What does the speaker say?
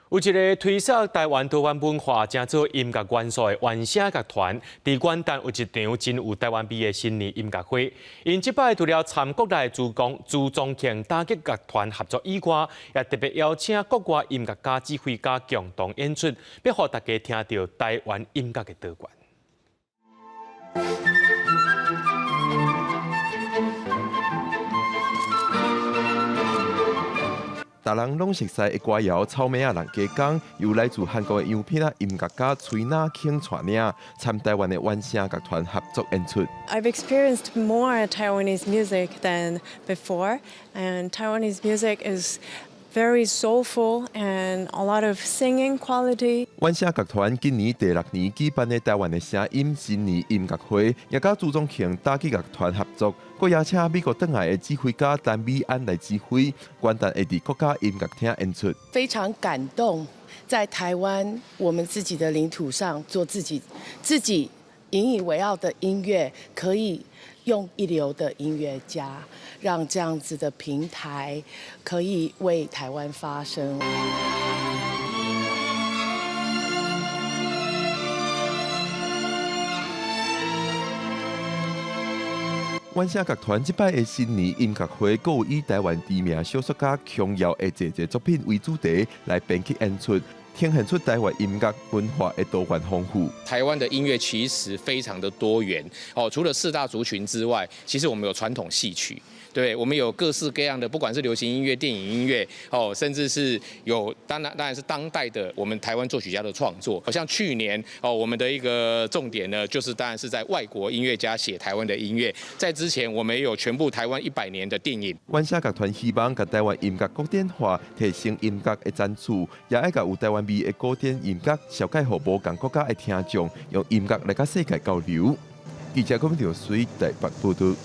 有一个推銷台灣多元文化、誠做音樂元素的原聲樂團，佇元旦有一場真有台灣味的新年音樂會。𪜶這擺除了參國內朱宗慶打擊樂團合作以外，也特別邀請國外音樂家、指揮家共同演出，欲予大家聽著台灣音樂的多元。逐人攏熟似的歌謠《草莓仔人家講》，由來自韓國的洋片仔音樂家崔娜慶帶領，參台灣的原聲樂團合作演出。 I've experienced more Taiwanese music than before, and Taiwanese music is very soulful and a lot of singing quality. 原聲樂團今年第六年舉辦的台灣的聲音新年音樂會，也佮朱宗慶打擊樂團合作，閣邀請美國轉來的指揮家陳美安來指揮，元旦會佇國家音樂廳演出。非常感動，在台灣我們自己的領土上做自己引以為傲的音樂，可以用一流的音樂家，讓這樣子的平台可以為台灣發聲。原聲樂團這擺的新年音樂會，閣有以台灣知名小說家瓊瑤的濟濟作品為主題來編曲演出，呈現出台灣音樂文化的多元豐富。台灣的音樂其實非常的多元哦，除了四大族群之外，其實我們有傳統戲曲，對，我們有各式各樣的，不管是流行音樂、電影音樂，哦，甚至是有當然是當代的我們台灣作曲家的創作。好像去年哦，我們的一個重點呢，就是當然是在外國音樂家寫台灣的音樂。在之前，我們也有全部台灣100年的電影。原聲樂團希望共台灣音樂古典化，提升音樂的層次，也愛共有台灣味的古典音樂，紹介予無仝國家的聽眾，用音樂來佮世界交流。記者郭明水台北報導。